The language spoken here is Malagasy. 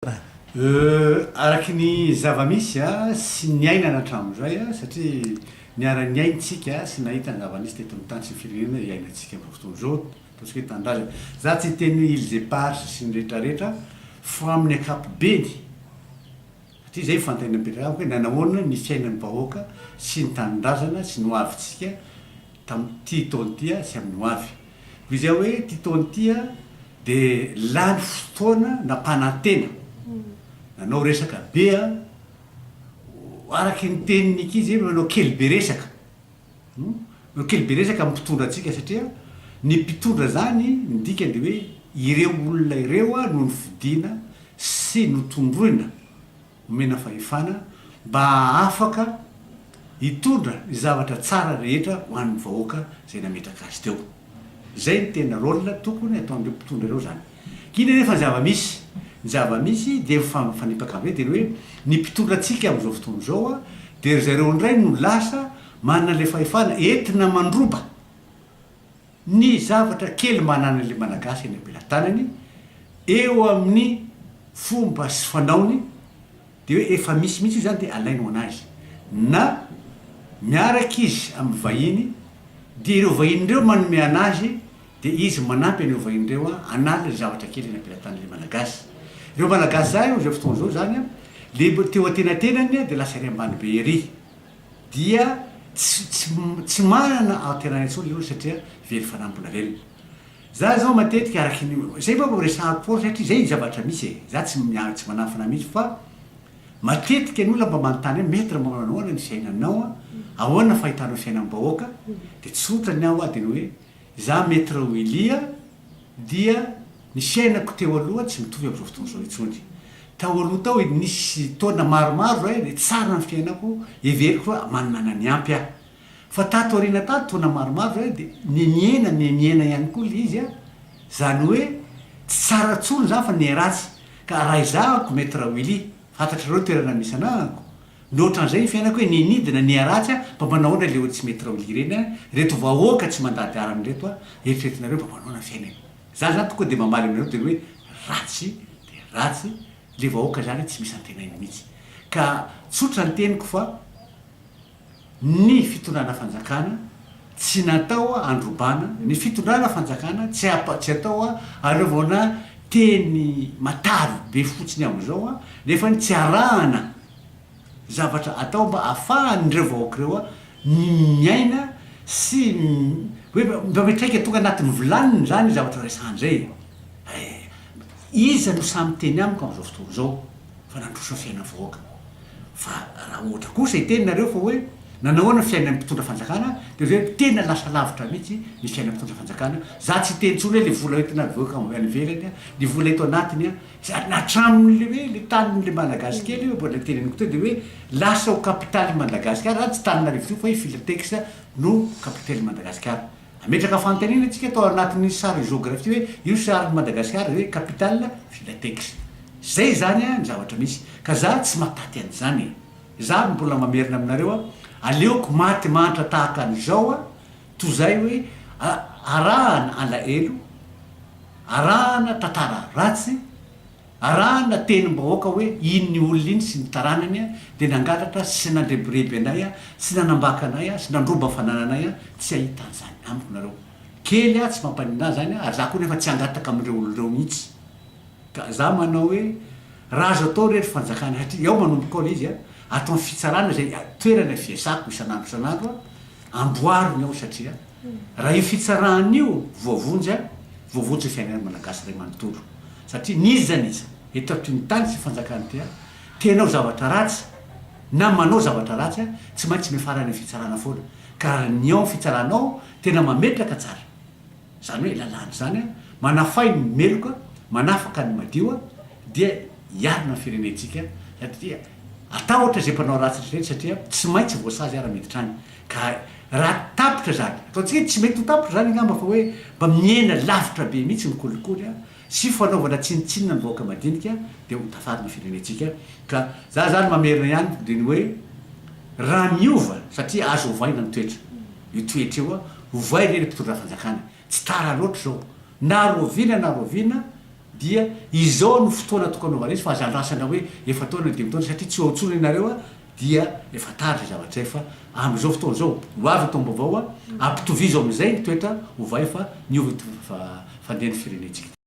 Araky ny zava-misy sy niainana hatramin'izay, satria niara-niaintsika sy nahita ny zava-nisy teto amin'ny tany sy ny firenena iainantsika amin'izao fotoana izao, ataontsika hoe tanindrazana. Za tsy hiteny hoe îles éparses sy ny rehetrarehetra fa amin'ny ankapobeny, satria izay ny fanontaniana mipetraka amiko hoe nanahoana ny fiainan'ny vahoaka sy ny tanindrazana sy ny hoavintsika tamin'ity taona ity sy amin'ny hoavy. Noho izay hoe ity taona ity dia lany fotoana nampanantena, nanao resaka be aho, araky ny tenin'ny ankizy hoe manao kely be resaka, manao kely be resaka amin'ny mpitondra antsika satria ny mpitondra izany ny dikany dia hoe ireo olona ireo no nofidina sy notondroina omena fahefana mba hahafaka hitondra ny zavatra tsara rehetra ho an'ny vahoaka izay nametraka azy teo. Izay no tena rôle tokony ataon'ireo mpitondra ireo izany. Inona anefa ny zava-misy? Ny zava-misy dia mifanipaka amin'izay dia ny hoe ny mpitondra antsika amin'izao fotoana izao dia ry zareo indray no lasa manana ilay fahefana entina mandroba ny zavatra kely mba ananan'ilay Malagasy eny am-pelatanany eo amin'ny fomba sy fanaony dia hoe efa misy mihitsy io izany dia alainy ho an'azy na miaraka izy amin'ny vahiny dia ireo vahiny ireo manome an'azy dia izy manampy an'ireo vahiny ireo hanala ilay zavatra kely eny am-pelatanan'ilay Malagasy. Ireo Malagasy izany amin'izao fotoana izao izany le teo antenatenany dia lasa ery ambany be ery. dia tsy tsy tsy manana antenana intsony le olona satria very fanahy mbola velona. Za zao matetika araky ny zay manko resahako foana satria zay ny zavatra misy e, za tsy mia tsy manafina mihitsy fa matetika ny olona mba manontany hoe maitre mba manao ahoana ny fiainanao a, ahoana fahitanao fiainam-bahoaka, de tsotra ny ahy hoa de ny hoe za maitre Willy a, dia ny fiainako teo aloha tsy mitovy amin'izao fotoana izao intsony. Tao aloha tao nisy taona maromaro izay dia tsara ny fiainako, heveriko fa manana ny ampy aho. Fa tato aoriana tato, taona maromaro izay dia niha-nihena, niha-nihena ihany koa ilay izy an, izany hoe tsy tsara intsony izany fa niha-ratsy. Ka raha izaho Maître Willy, fantatrareo ny toerana misy anahako, Ny ohatran'izay ny fiainako hoe nihinidina niharatsy a, mba manao ahoana le olo tsy mety raoly ireny a, reto vahoaka tsy mandady arany reto a, eritreretinareo mba manao ahoana ny fiainany. Za zany tokoa de mamaly aminareo de hoe ratsy de ratsy le vahoaka zany tsy misy antenainy mihitsy. Ka tsotra ny teniko fa ny fitondrana fanjakana tsy natao handrobana, ny fitondrana fanjakana tsy tsy atao hanaovana teny matavy be fotsiny amin'izao a, nefany tsy arahana zavatra atao mba ahafahan'ireo vahoaka ireo miaina sy hoe mba mitraika tonga anatin'ny vilaniny izany io zavatra resahana izay e. Iza no sahy miteny amiko amin'izao fotoana izao fa nandroso ny fiainan'ny vahoaka? Fa raha ohatra kosa hiteny nareo fa hoe nanao ahoana ny fiainan'ny mpitondra fanjakana dia hoe tena lasa lavitra mihitsy ny fiainan'ny mpitondra fanjakana. Za tsy hiteny intsony hoe le vola entina avoaka any ivelany, ny vola eto anatiny, Zany hatramin'le hoe le tanin'le Malagasy kely io mbola teneniko teo de hoe lasa ho capitale Madagasikara zany tsy Tananarivo intsony fa hoe Filatex no capitale Madagasikara. Ametraka fanontaniana tsika atao anatin'ny sary géographie hoe io sarin'i Madagasikara hoe capitale Filatex. Zay zany ny zavatra misy ka za tsy mataty an'izany e. Za mbola mamerina aminareo a, aleoko maty mahantra tahaka an'izao a toy zay hoe arahana alahelo, Arahana tantara ratsy, arahana tenim-bahoaka hoe iny olona iny sy ny taranany dia nangalatra sy nandrebireby anay sy nanambaka anay sy nandroba fanananay, tsy hahita an'izany amiko nareo. Kely aho tsy mampaninona ahy izany ary za koa nefa tsy hangataka amin'ireo olona ireo mihitsy. Ka za manao hoe raha azo atao re ry fanjakana satria ao manomboka ao ilay izy ato amin'ny fitsarana izay toerana fiasako isan'andro isan'andro amboaro ny ao satria Raha io fitsarana io voavonjy a, voavonjy ny fiainan'ny Malagasy iray manontolo. Satria n'iza n'iza eto atin'ny tany sy fanjakana ity a, te hanao zavatra ratsy na manao zavatra ratsy a, tsy maintsy miafara any amin'ny fitsarana foana. Ka raha ny ao amin'ny fitsarana ao tena mametraka tsara, izany hoe lalàna izany a, manafay ny meloka, manafaka ny madio a, dia hiarina ny firenentsika satria atahotra izay mpanao ratsy rehetra satria tsy maintsy voasazy ara miditra any. Ka raha tapitra izany, ataontsika hoe tsy mety ho tapitra izany angamba fa hoe mba mihena lavitra be mihitsy ny kolikoly sy fanaovana tsinontsinona ny vahoaka madinika dia ho tafarina ny firenentsika. Ka za izany mamerina ihany dia ny hoe raha miova satria azo ovaina ny toetra, io toetra io ovay re ny mpitondra fanjakana, tsy tara loatra izao na rahoviana na rahoviana. dia izao no fotoana tokony hanaovana izy fa aza andrasana hoe efa-taona 5 taona satria tsy ho ao intsony ianareo dia efa tara izay zavatra izay fa amin'izao fotoana izao ho avy ny taom-baovao ampitovizo amin'izay ny toetra ovay fa niova ny fandehan'ny firenentsika.